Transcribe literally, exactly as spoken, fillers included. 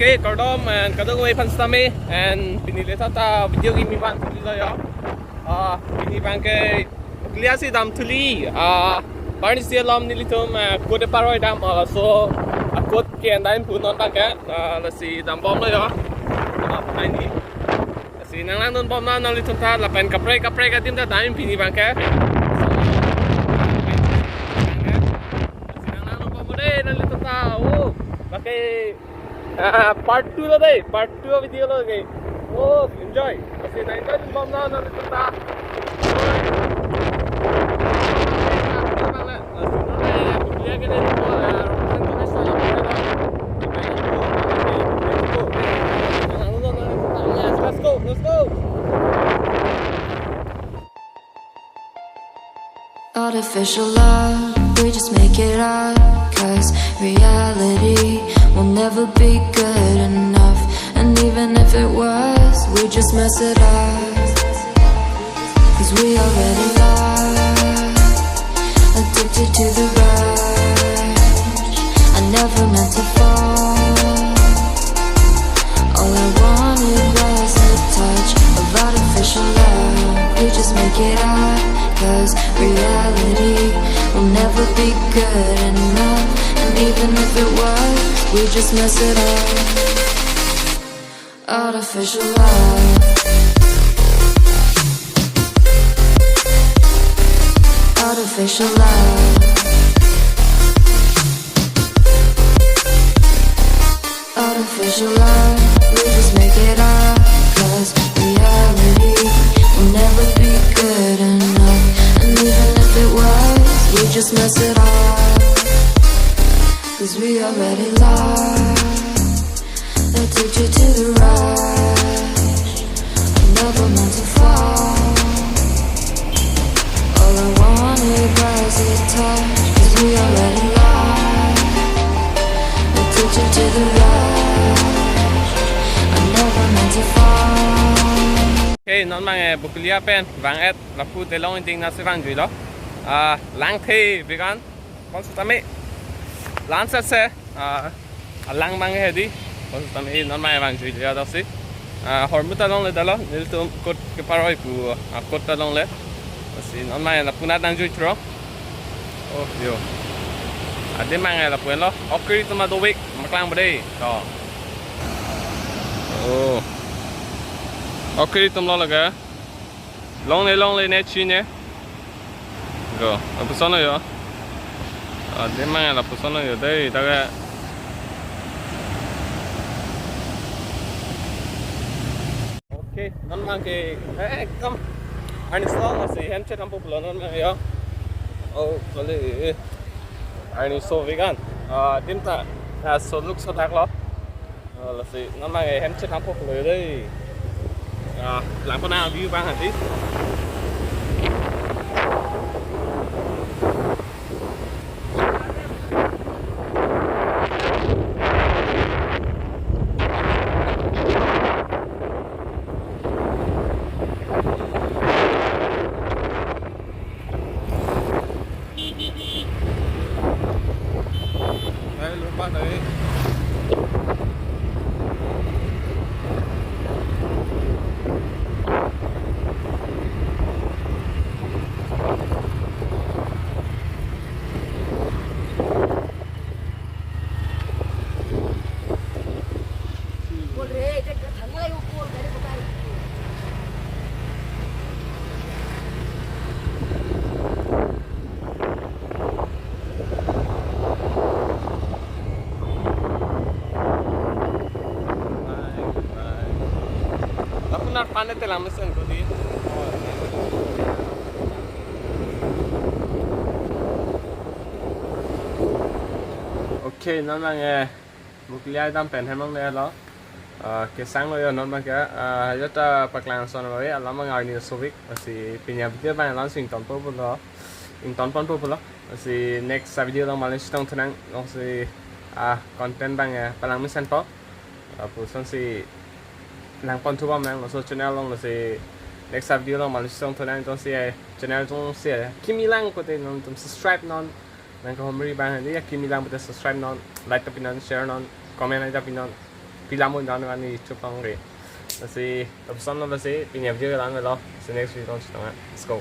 Okay, kardom and kadokave aphan sitame, and pini le tata video kimi van thuli lo yo. Ah, pini abangke Bokolia si dam thuli. Ah, barni si alom nelitum, ah, kot keparoi dam, ah, laso, ah, kot ke-en dam pu non abangke, ah, lasi dambom lo yo. Ah, pini. Lasi nanglangdun bom na nanglitum ta lapen kaprek kaprek adim ta dam pini abangke. Lasi nanglangdun bom de nanglitum ta. Oh, abangke, ah, part two lo de, part two video lo de. Oh, enjoy. Lasi nanglangdun bom na nanglitum ta. Let's go, let's go. Artificial love, we just make it up. 'Cause reality will never be good enough. And even if it was, we just mess it up. 'Cause we already lost, addicted to the rush. I never meant to fall. All I wanted was a touch of artificial love. We just make it up, 'cause reality will never be good enough. And even if it was, we just mess it up. Artificial love. Artificial love. Artificial love. We just make it up. 'Cause reality will never be good enough. And even if it was, we just mess it up. 'Cause we already lost. Addicted to the rush. I never meant to fall. All I wanted was a touch. 'Cause we already lost. Addicted to the rush. I never meant to fall. Hey, non abangke Bokolia pen vang-et lapu Delong ingdeng nasi vangjui lo. Ah, lang the bigan. Pon sitame. Lang sese. Ah, alang abang hedi. Pon sitame non abangke vangjui le adosi. Ah, hormu ta longle dalo. Nelitum kot keparoi pu, ah, kot ta longle. Lasi non abangke lapu nat nangjui throk. Oh, yo. Adim abangke lapu-en lo. Okri atum ta dovek. Maklang bede. To. Oh. Okri atum lo lake. Longle longle ne chine. Go, lapuson lo yo. Adim abangke lapuson lo yo dei, ta ke. Okay, non abangke, eh, come. Arni so, lasi hem chethan po pulo non abangke yo. Oh, kali. Arni so vegan. Ah, adim ta. Ah, so look so dak lo. Oh, lasi non abangke hem chethan po pulo dei. Ah, lang pon a-view abang hadi. Hai, lupa tadi. Lapu nat pan te lang mesen ko di. Okay, non abangke, eh, Bokolia dam pen hem longle lo. Ah, kesang lo yo non abangke, ah, jota paklang son lo ya, alam abang arni sovik, lasi pini a-video abang la-ansi ington po pulo, ington pon po pulo. Lasi next a-video along malen chetong thunang, lasi, ah, content abang, eh, palang mesen po. Lapusonsi lang pon thu bom nang, laso channel along, lasi next a-video along malen chetong thunang, jongsi, eh, channel jongsi, eh, kimi lang pulote nangtum subscribe non, nang kahumri abang hadi, ya kimi lang pulote subscribe non, like ta pinon, share non, comment ta pinon. Pilam un dan mani YouTube tong ke. Lasi, lapuson lo lasi, pini a-video ke la-an lo. So next video tong chetong. Let's go.